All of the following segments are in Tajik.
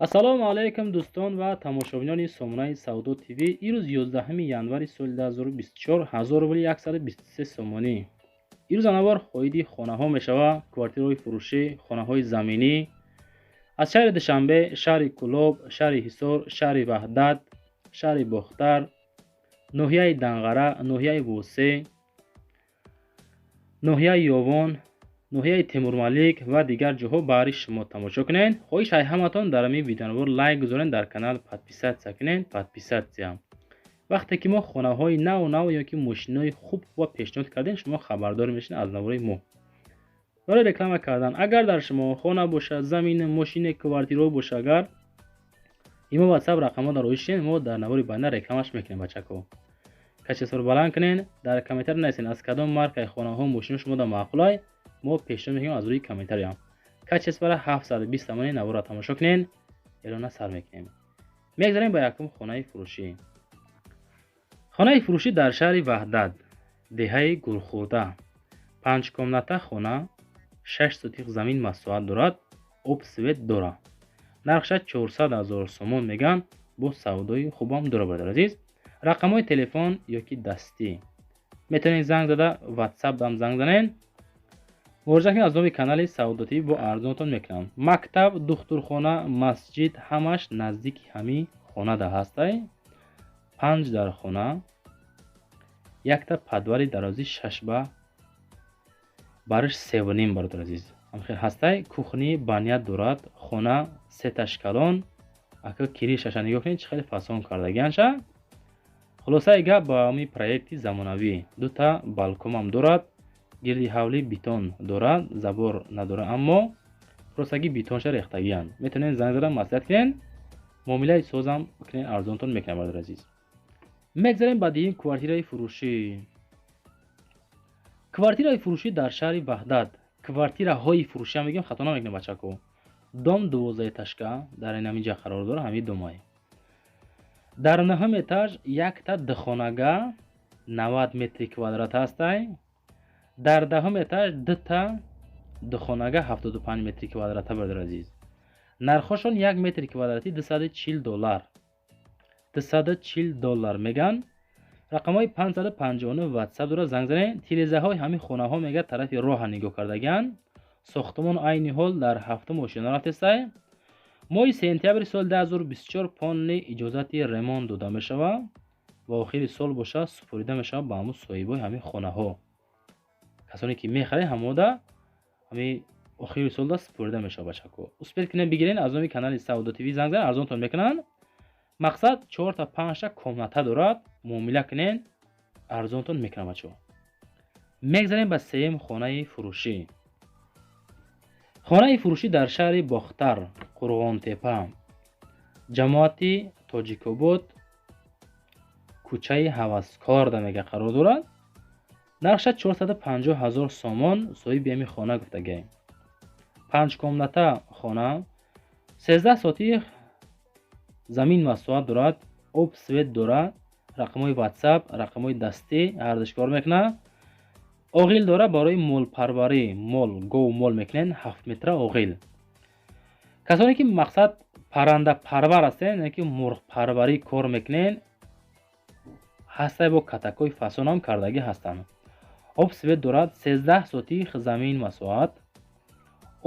Ассалому алайкум, дӯстон ва тамошобинони сомонаи Савдо ТВ. Ирӯз 11 январи соли 2024, 1000 рубли 123 сомонӣ. Ирӯз анавар хоиди хонаҳо мешава, квартираҳои фурӯшӣ, хонаҳои заминӣ аз шаҳри Душанбе, шаҳри Кӯлоб, шаҳри Ҳисор, шаҳри Ваҳдат, шаҳри Бохтар, ноҳияи Данғара, ноҳияи Восе, ноҳияи Ёвон, ноҳияи Темурмалик ва дигар ҷоҳо баҳри шумо. Тамошо кунед. Хоҳиш ай ҳаматон, дар ҳамин видеонавор лайк гузорен, дар канал подписаться кунед, подписаться. Вақте ки мо хонаҳои наву нав ё ки мошинои хуб хуба пешниҳод кардем, шумо хабардор мешавед аз навори мо. Барои реклама кардан, агар дар шумо хона бошад, замин, мошине, квартираҳо боша, агар имо ватсап рақамҳо дар оишен, мо дар навори баъда рекламаш мекунем. Бачако, качестворо баланд кунен, дар комментар нависен, аз кадом маркаи хонаҳо, мошино шумо да маъқулай, мо пешниҳод мекунем аз рӯи комментариям. Качествора 720 сомони. Наворро тамошо кунен, эълона сар мекунем. Мегзарем ба якум хонаи фурӯшӣ. Хонаи фурӯшӣ дар шаҳри Ваҳдат, деҳаи Гулхӯрда, панҷкомната хона, 6 сотих замин масоҳат дорад, об, свет дорад. Нархша 400 ҳазор сомон мегӯянд, бо савдои хубам дорад. Бародар азиз, рақамҳои телефон ё ки дастӣ метавонед занг зада, ватсап дам занг занед, муроҷиат кунед. Аз номи канали Савдо ТВ бо арзонтон мекунам. Мактаб, духтурхона, масҷид ҳамаш наздики ҳамин хонада ҳастай. Панҷ дар хона, якта подвали дарозӣ шаш ба бариш севним, бародар азиз, ҳамхел ҳастай. Кухни, баня дорад. Хона сеташ калон. Ака, крышаша нигоҳ кунед, чӣ хеле фасон кардагианша. Хулосаи гап, ба ҳамин проекти замонавӣ дута балконам дорад. Гирди ҳавлӣ бетон дорад, забор надорад, аммо ростагӣ бетонша рехтагианд. Метавонед занг зада маслиҳат кунед, муомилаи созам кунед, арзонтон мекунад. Бародар азиз, мегзарем ба дуюм квартираи фурӯшӣ. Квартираи фурӯшӣ дар шаҳри Ваҳдат, квартираҳои фурӯшӣ ҳам мегӯям, хато намекунем, бачако. Дом дувоздаҳэтажка дар ин ҳамин ҷа қарор дорад. Ҳамин домай дар нӯҳум этаж, якта духонага, 90 метри квадрат ҳастай. Дар 10-ум этаж дута духонага, 75 метри квадрата. Бародар азиз, нархҳошон як метри квадратӣ 240 доллар, 240 доллар мегӯянд. Рақамҳои 559 ватсап дорад, занг занед. Тирезаҳои ҳамин хонаҳо, мегӯяд, тарафи роҳа нигоҳ кардагианд. Сохтмон айни ҳол дар ҳафтум ошёна рафтестай. Моҳи сентябри соли 2024 полный иҷозати ремонт дода мешавад ва охири сол бошад, супорида мешавад ба ҳамун соҳибои ҳамин хонаҳо. Касоне ки мехаред, ҳамода ҳамин охири солда супорида мешавад. Бачако, успеть кунед, бигирен. Аз номи канали Савдо ТВ занг занед, арзонтон мекунанд. Мақсад, чорта, панҷта комната дорад, муомила кунед, арзонтон мекунанд, бачаҳо. Мегзарем ба сеюм хонаи фурӯшӣ. Хонаи фурӯшӣ дар шаҳри Бохтар, Қурғонтепа, ҷамоати Тоҷикобод, кӯчаи Ҳаваскорда, мега, қарор дорад. Нархша 450 ҳазор сомон соҳиби ҳамин хона гуфтагай. Панҷ комната хона, 13 сотих замин масоҳат дорад, об, свет дорад. Рақамҳои ватсап, рақамҳои дастӣ ҳардуш кор мекунад. Оғил дорад барои молпарварӣ, мол, гов, мол мекунед, 7 метра оғил. Касоне ки, мақсад, паррандапарвар ҳастед, яъне ки мурғпарварӣ кор мекунед, ҳастай, бо катакҳои фасонам кардагӣ ҳастанд. Об, свет дорад, 13 сотих замин масоҳат,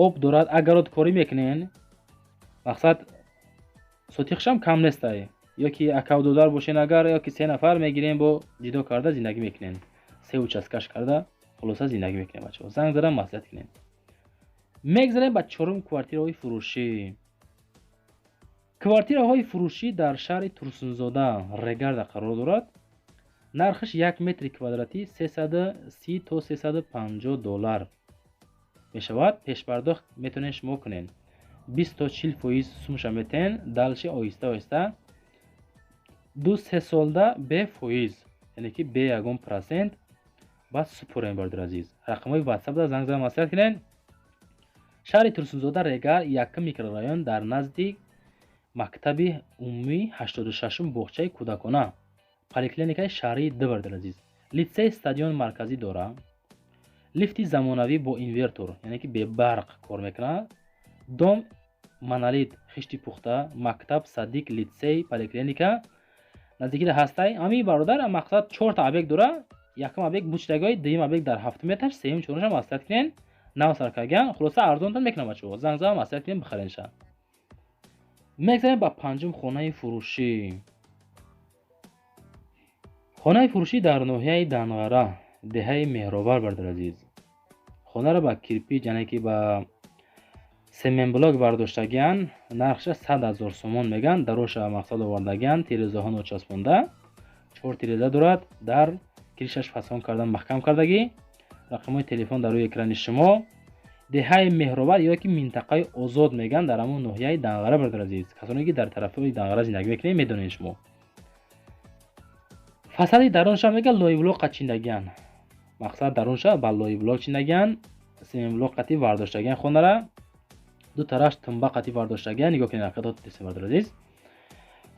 об дорад. Огородкорӣ мекунед, мақсад, сотихшам кам нестай. Ё ки акав додар бошен агар, ё ки се нафар мегирем, бо ҷидо карда зиндагӣ мекунем, се участкаш карда, хулоса, зиндагӣ мекунем. Бачаҳо, занг зада маслиҳат кунем. Мегзарем ба чорум квартираҳои фурӯшӣ. Квартираҳои фурӯшӣ дар шаҳри Турсунзода, Регарда қарор дорад. Нархаш як метри квадратӣ 330 то 350 доллар мешавад. Пешпардохт метавонед шумо кунед, 20 то 40% сумша метен, дальше оҳиста оҳиста 2-3 солда бефоиз, яъне ки бе ягон процент баъд супорем. Бародар азиз, рақамҳои ватсапда занг зада маслиҳат кунед. Шаҳри Турсунзода, Регар, якум микрорайон, дар назди мактаби умумии 86-ум, боғчаи кӯдакона, поликлиникаи шаҳрии д. Бародар азиз, литсей, стадион марказӣ дорад, лифти замонавӣ бо инвертор, яъне ки бебарқ кор мекунад. Дом Монолит, хишти пухта, мактаб, садик, литсей, поликлиника наздикида ҳастай. Ҳамин бародар мақсад чорта объект дора. Якум объект бучдагои, дуюм объект дар ҳафтум этаж, сеюм, чорумша маслиҳат кунен, нав сар карган. Хулоса, арзонтон мекунам, бачаҳо. Занг зада, маслиҳат кунем, бихаренша. Мегзарем ба панҷум хонаи фурӯшӣ. Хонаи фурӯшӣ дар ноҳияи Данғара, деҳаи Меҳровар, бародари азиз. Хонаро ба кирпич, яъне ки ба семенблок бардоштагиан. Нархша 100 000 сомон меган. Дароша мақсад овардагиан, тирезаҳо ночаспонда, чор тиреза дорад, дар крышаш фасон кардан, маҳкам кардагӣ. Рақамҳои телефон дар рӯи экрани шумо. Деҳаи Меҳровар ё ки минтақаи Озод меган, дар ҳамон ноҳияи Данғара, бародари азиз. Касоне ки дар тарафҳои Данғара зиндагӣ мекунед, медонед шумо. Фасади дарунша мега лоиблок чиндагиан. Мақсад, дарунша ба лоиблок чиндагиан, семенблок қатӣ вардоштагиан. Хонара ду тараф тумба қатӣ вардоштагиан. Нигоҳ кунед, ҳақиқат, бародари азиз.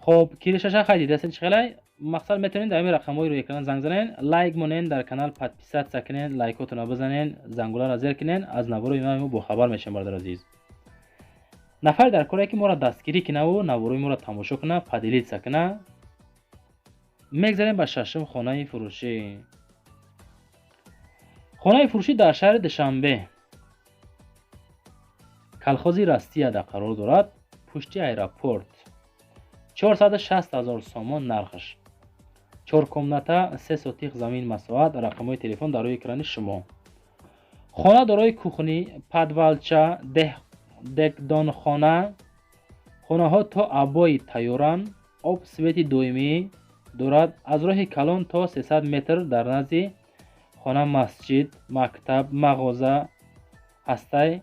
Хоб, крышаша хай дидастед чӣ хелай. Мақсад, метавонед дар ҳамин рақамҳои рӯи экран занг занед, лайк монед, дар канал подписаться кунед, лайкотонро бизанед, зангуларо зер кунед, аз наворои мо бохабар мешавем, бародари азиз. Нафаре дар коре ки моро дастгирӣ кунаву наворои моро тамошо куна, поделиться куна. Мегзарем ба шашум хонаи фурӯшӣ. Хонаи фурӯшӣ дар шаҳри Душанбе, Колхози Россияда қарор дорад, пушти аэропорт. 460 000 сомон нархаш. Чор комната, 3 сотих замин масоҳат. Рақамҳои телефон дар рӯи экрани шумо. Хона дорои кухни, подвалча, дегдонхона. Хонаҳо то обои тайёранд, об, свети доимӣ дорад. Аз роҳи калон то 300 метр. Дар назди хона масҷид, мактаб, мағоза ҳастай.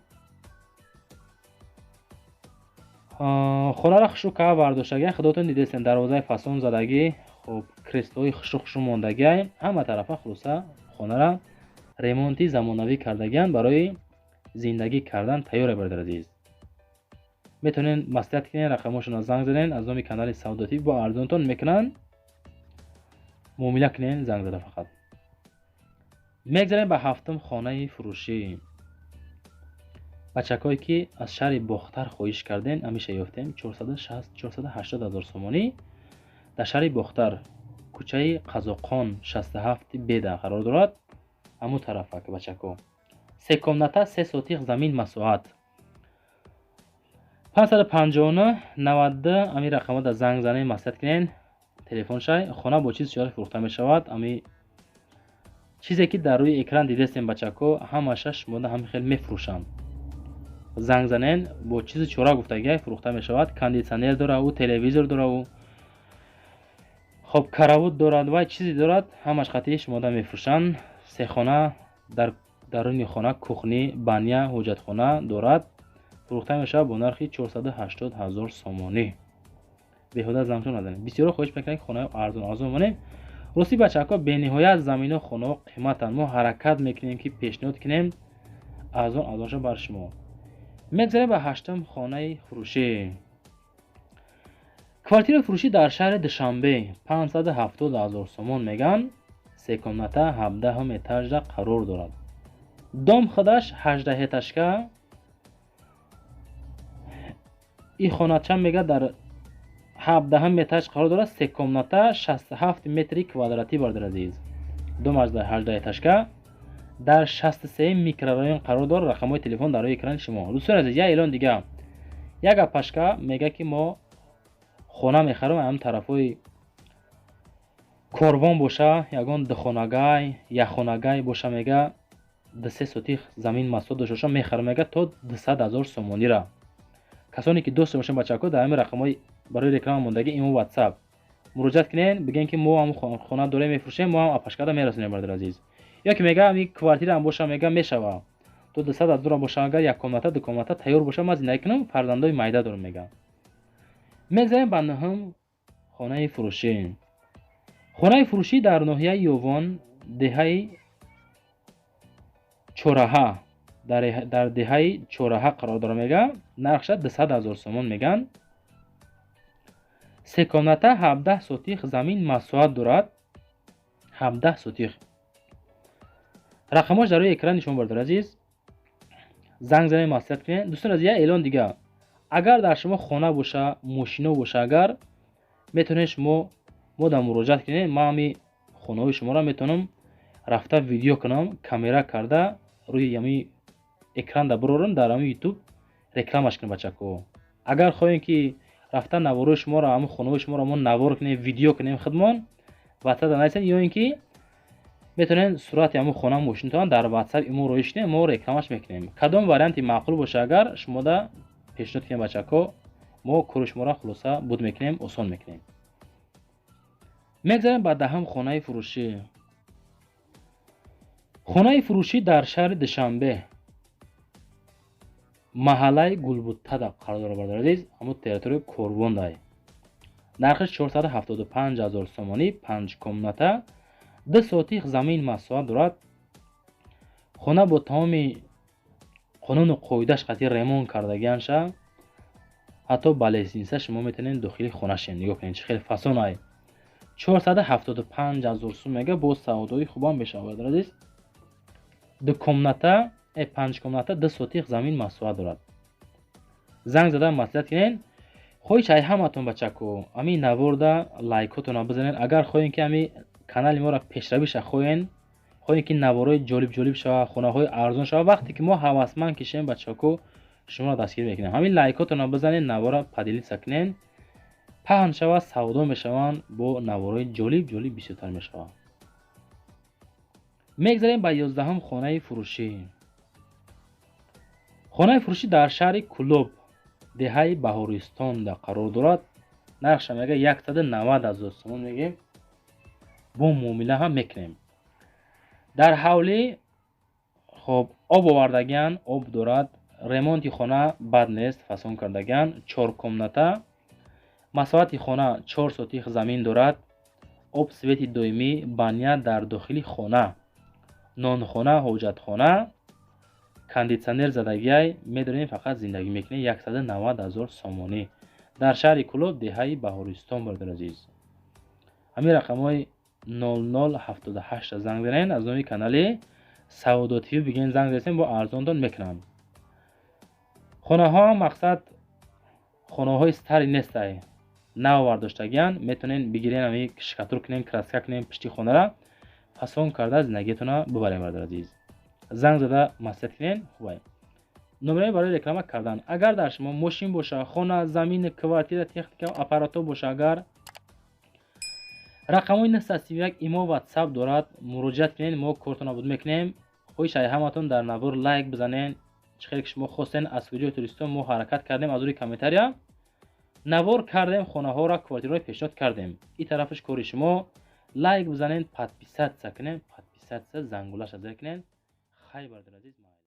Хонаро хушрӯ кава бардоштагӣ, худотон дидестен. Дарвозаи фасон задагӣ, хоб, креслои хушрӯ хушрӯ мондагиай ҳама тарафа. Хулоса, хонара ремонти замонавӣ кардагианд, барои зиндагӣ кардан тайёре, бародари азиз. Метавонед маслиҳат кунед, рақамҳошонро занг занед. Аз номи канали Савдотӣ бо арзонтон мекунанд, муомила кунед занг зада фақат. Мегзарем ба ҳафтум хонаи фурӯшӣ. Бачакҳое ки аз шаҳри Бохтар хоҳиш кардем, ҳамеша ёфтем. 460, 480 ҳазор сомонӣ. Дар шаҳри Бохтар, кӯчаи Қазоқон, 67 беда қарор дорад, ҳамун тарафа ки, бачако. Се комната, 3 сотих замин масоҳат. 559 92, ҳамин рақамҳо дар занг занед, маслиҳат кунед, телефон шай. Хона бо чиз чора фурӯхта мешавад. Ами чизе ки дар рӯи экран дидестем, бачако, ҳамаша шумода ҳамин хел мефурӯшанд. Занг занен, бо чизи чора гуфтагиай фурӯхта мешавад. Кондитсионер дора ӯ, телевизор дора ӯ, хоб, каравут дорад, вай чизе дорад, ҳамаш қатъи шумода мефурӯшанд. Се хона, дар даруни хона кухни, баня, ҳоҷатхона дорад. Фурӯхта мешавад бо нархи 480 ҳазор сомонӣ. Беҳуда зангшон назанед. Бисёро хоҳиш мекунанд, ки хонаи арзон арзон монем. Рости, бачаҳако, бениҳоят замино, хонаҳо қиматанд. Мо ҳаракат мекунем, ки пешниҳод кунем арзон арзонша бар шумо. Мегзарем ба ҳаштум хонаи фурӯшӣ. Квартираи фурӯшӣ дар шаҳри Душанбе, 570 ҳазор сомон меган. Се комната, 17-ум этажда қарор дорад. Дом худаш 18 этажка. И хонача мега дар 17-ум этаж қарор дорад, се комната, 67 метри квадратӣ, бародари азиз. Дом 18 этажка, дар 63 микрорайон қарор дорад. Рақамҳои телефон дар рӯи экрани шумо. Дӯстони азиз, як эълон дига. Як апашка мега, ки мо хона мехарем, ҳам тарафҳои Корвон боша, ягон духонагай, якхонагай боша, мега, 2-3 сотих замин масоҳат дошта боша, мехарам, мега, то 200 ҳазор сомонира. Касоне ки дӯст бошанд, бачаҳако, дар ҳамин рақамҳои барои реклама мондагӣ, имо, WhatsApp, муроҷиат кунед, бигӯен, ки мо ҳам хона дорем, мефурӯшем, мо ҳам апашкада мерасонем, бародари азиз. Ё ки мега, ами квартираам боша, мега, мешава, то 200 ҳазорам боша, агар як комната, ду комната тайёр боша, ман зиндагӣ кунам, фарзандои майда дорам, мега. Мегзарем ба нӯҳум хонаи фурӯшӣ. Хонаи фурӯшӣ дар ноҳияи Ёвон, деҳаи Чораҳа, дар деҳаи Чораҳа қарор дорад, мега. Нархша 200 ҳазор сомон меган. Се комната, 17 сотих замин масоҳат дорад, 17 сотих. Рақамҳош дар рӯи экрани шумо, бародари азиз. Занг занед, маслиҳат кунед. Дӯстони азиз, як эълон дига. Агар дар шумо хона боша, мошино боша, агар метавонед шумо мо дар муроҷиат кунед, ман ҳами хонаҳои шуморо метавонам рафта видео кунам, камера карда рӯи ҳами экран да бирорам, дар ҳами ютуб рекламаш кунем, бачако. Агар хоҳем, ки рафта наворои шуморо, ҳами хонаҳои шуморо мо навор кунем, видео кунем худмон, ватсап да нависед, ё ин ки метавонед сурати ҳамун хона, мошинатон дар ватсап имо роиш кунем, мо рекламаш мекунем. Кадом варианти маъқул боша, агар шумода пешниҳод кунем, бачако, мо кори шуморо хулоса буд мекунем, осон мекунем. Мегзарем ба 10-ум хонаи фурӯшӣ. Хонаи фурӯшӣ дар шаҳри Душанбе, маҳаллаи Гулбуттада қарор дорад, бародари азиз, ҳамун территорияи Корвондай. Нархиш 475 ҳазор сомонӣ, панҷ комната, 2 сотих замин масоҳат дорад. Хона бо тамоми қонуну қоидааш қатъи ремонт кардагианша, ҳатто ба лестница шумо метавонед дохили хона шавед. Нигоҳ кунед, чӣ хеле фасон ай. 475 ҳазор сум мега, боз савдои хубам мешавад, бародари азиз. Ду комната, панҷ комната, 2 сотих замин масоҳат дорад. Занг зада маслиҳат кунед. Хоҳиш ай ҳаматон, бачако, ҳамин наворда лайкотонро бизанед. Агар хоҳем, ки ҳами канали моро пешравиша хоҳем, хоҳем, ки наворҳои ҷолиб ҷолиб шавад, хонаҳои арзон шавад, вақте ки мо ҳавасманд кишем, бачако, шуморо дастгирӣ мекунем. Ҳамин лайкотонро бизанед, навора поделиться кунед, паҳн шавад, савдо мешаванд, бо наворҳои ҷолиб ҷолиб бисёртар мешавад. Мегзарем ба 11-ум хонаи фурӯшӣ. Хонаи фурӯшӣ дар шаҳри Кӯлоб, деҳаи Баҳористонда қарор дорад. Нархша мега 190 ҳазор сомон мегем, бо муомила ҳам мекунем. Дар ҳавлӣ хоб об овардагиан, об дорад, ремонти хона бад нест, фасон кардагиан. Чор комната, масоҳати хона 4 сотих замин дорад, об, свети доимӣ, баня дар дохили хона, нонхона, ҳоҷатхона, кондитсионер задагиай. Медонем, фақат зиндагӣ мекунед. 190 ҳазор сомонӣ дар шаҳри Кӯлоб, деҳаи Баҳористон. Бародари азиз, ҳамин рақамҳои 0078 занг занед, аз номи канали Савдо ТВ бигӯен, занг занед, бо арзонтон мекунанд. Хонаҳо, мақсад, хонаҳои старый нестай, нав бардоштагиан. Метавонед бигирен, ами штукатур кунем, краска кунем, пишти хонара фасон карда зиндагиятонро бубарем. Бародари азиз, занг зада маслиҳат кунед, хубай. Номерои барои реклама кардан: агар дар шумо мошин боша, хона, замин, квартира, техника, аппаратҳо боша, агар рақамҳои 931 имо, ватсап дорад, муроҷиат кунед, мо кортонро буд мекунем. Хоҳиш ай ҳаматон, дар навор лайк бизанед. Чӣ хеле ки шумо хостен, аз куҷои Тоҷикистон, мо ҳаракат кардем, аз рӯи комментария навор кардем, хонаҳоро, квартираҳоро пешниҳод кардем. Ин тарафаш кори шумо. Лайк бизанед, подписаться кунед, подписаться, зангулаша зер кунед. Хайр, бародари азиз.